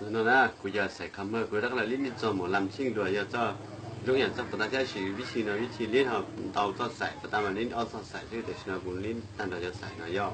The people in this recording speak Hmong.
No na, kuv yog xaim comment, kuv rov qab los lib txog mus lam xeej dua yog txoj zoo yam txog puas tau thiab, sis vib thi no vib thi lib ho ntau txoj xaim, puas tau mas lib ob txoj xaim xwb, tam sim no kuv lib tag nrho cov xaim no yog